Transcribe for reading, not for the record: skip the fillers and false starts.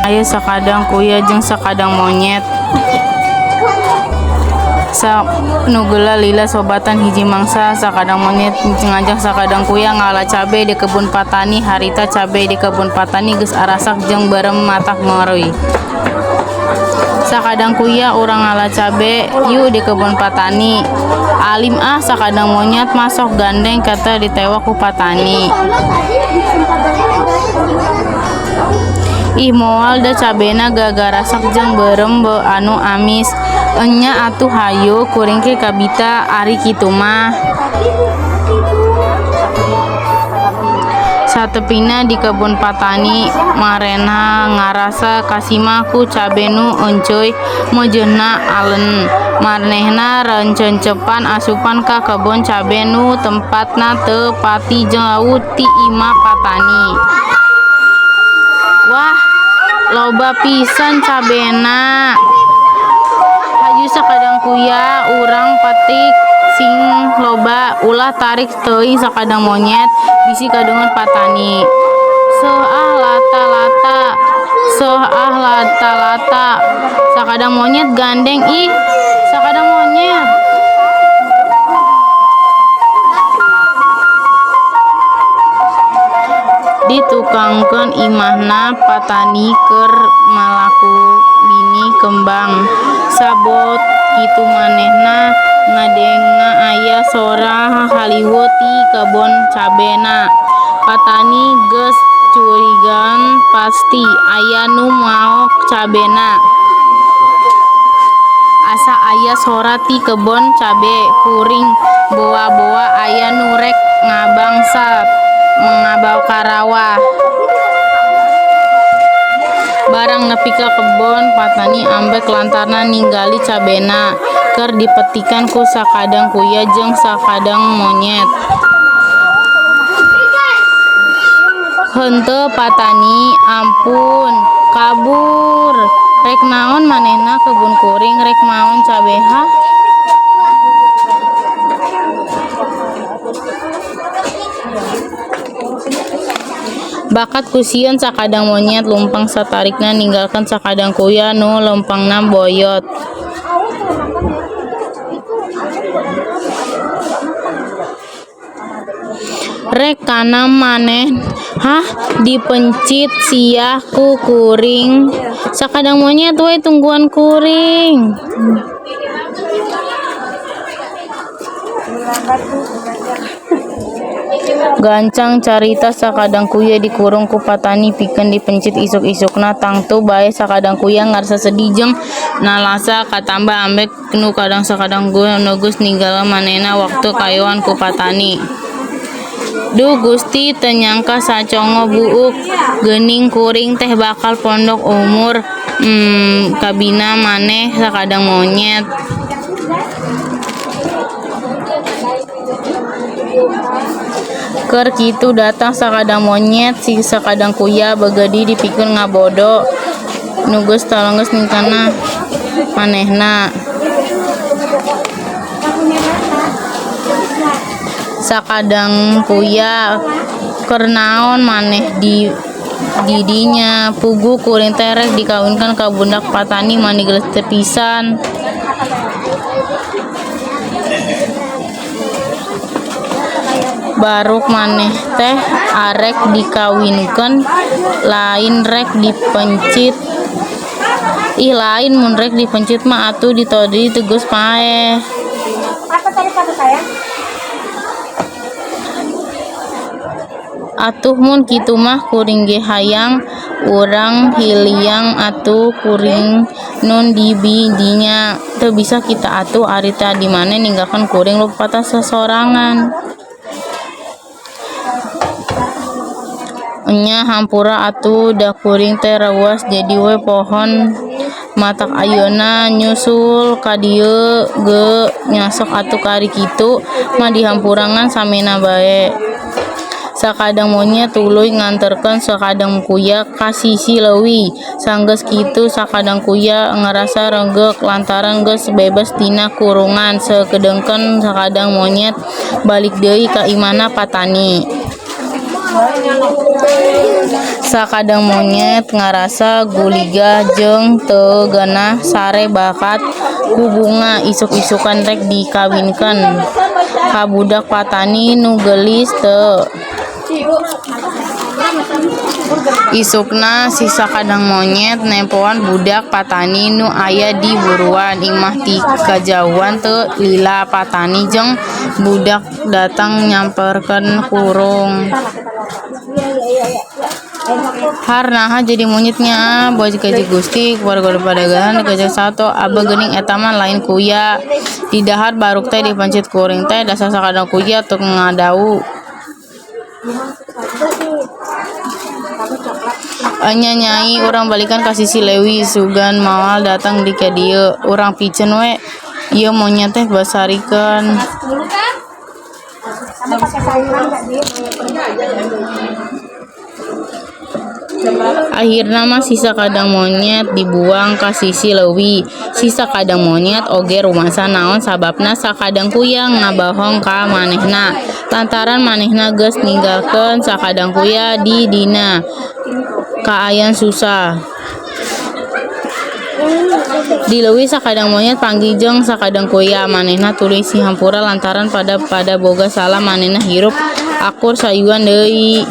Aya sakadang kuya jeung sakadang monyet. Nu geula lila sobatan hiji mangsa sakadang monyet ngajak sakadang kuya ngala cabe di kebun patani. Harita cabe di kebun patani geus arasak jeung beureum matak ngori. Sakadang kuya, "Urang ngala cabe yu di kebun patani." "Alim ah," sakadang monyet mah, "sok gandeng keun ditewak ku patani." "Ih, moal da cabena gagarasak jeung beureum anu amis." "Enya atuh hayu, kuring ge kabita ari kitu mah." Satepina di kebun patani, maranehna ngarasa kasimah ku cabe nu eunceuy meujeuhna alen. Maranehna rencencepan asupan ka kebon cabe nu tempatna teu pati jauh ti imah patani. "Wah, loba pisan cabena. Hayu sakadang kuya, urang petik sing loba, ulah tarik teuing," sakadang monyet bisi kadeungeun patani. "Seuh ah lata-lata, seuh ah lata-lata," sakadang monyet gandeng. "Ih, sakadang monyet." Ditukangkeun imahna patani keur malaku binih kembang. Sabot kitu manehna ngadenge aya sora haliweu ti kebon cabena. Patani geus curigaan pasti aya nu maok cabena. "Asa aya sora ti kebon cabe kuring, boa-boa aya nu rek ngabangsat ngabau ka rawa." Barang nepi ka kebon, patani ambek lantaran ningali cabena keur dipetikan ku sakadang kuya jeung sakadang monyet. "Henteu patani, ampun, kabur. Rek naon manehna kebun kuring, rek maon cabe hah?" Bakat ku sieun sakadang monyet lumpang satarikna ninggalkeun sakadang kuya nu leumpangna boyot. "Rek kana maneh hah, dipencit sia ku kuring? Sakadang monyet we tungguan kuring." Gancang carita, sakadang kuya dikurung ku patani pikeun dipencit isuk-isukna. Tangtu bae sakadang kuya ngarasa sedih jeung nalangsa katamba ambek ku sakadang kuya nu geus ninggalkeun manehna waktu kayoan ku patani. "Duh Gusti, teu nyangka sacongo buuk geuning kuring teh bakal pondok umur kabina maneh sakadang monyet. Keur kitu datang sakadang monyet, si sakadang kuya begedi dipikeun ngabodo nu geus talenggeus ningkana manehna. Sakadang kuya, "Keur naon maneh di dinya? Puguh kuring teh rek dikawinkeun ka budak patani, mani geus teu pisan. Baruk maneh teh arek dikawinkeun lain rek dipencit. Ih, lain, mun rek dipencit mah atuh ditodi teu geus paeh. Atuh mun kitu mah kuring ge hayang urang hiliang atuh kuring nun di dinya. Teu bisa kitu atuh, ari tadi maneh ninggalkeun kuring lupatan sasorangan. Enya, hampura atuh, da kuring teh reuwas jadi we pohon matak ayeuna nyusul ka dieu ge. Nya sok atuh ari kitu mah dihampura ngan samena bae." Sakadang monyet tuluy nganterkeun sakadang kuya ka sisi leuwih. Sanggeus kitu sakadang kuya ngarasa reugek lantaran geus bebas tina kurungan. Sakedeungkeun sakadang monyet balik deui ka imahna patani. Sakadang monyet ngarasa guligah jeung teu geunah sare bakat ku Bunga isuk-isukan rek dikawinkeun ka budak patani nu geulis teu. Isukna si sakadang monyet nempoan budak patani nu aya di buruan imah ti kajauhan teu lila patani jeung budak datang nyamperkeun kurung. Har naha jadi monyet nyaah boga gaji Gusti ku padagehan sato Abah geuning eta mah lain kuya didahar baruk teh dipencit kuring teh dasar sakadang kuya tukang ngadau. Enya Nyai urang balikan ka sisi leuwi sugan moal datang deui ka dieu. Urang piceun we ieu monyet teh basarikeun. Ahirna mah si sakadang monyet dibuang ka sisi leuwi. Si sakadang monyet oge rumasa naon sababna sakadang kuya ngabohong ka manehna. Lantaran manehna geus ninggalkeun sakadang kuya di dina kaayaan susah. Di leuwi sakadang monyet panggih jeung sakadang kuya. Manehna tuluy sihampura lantaran pada boga salah manehna hirup akur sayuan deui.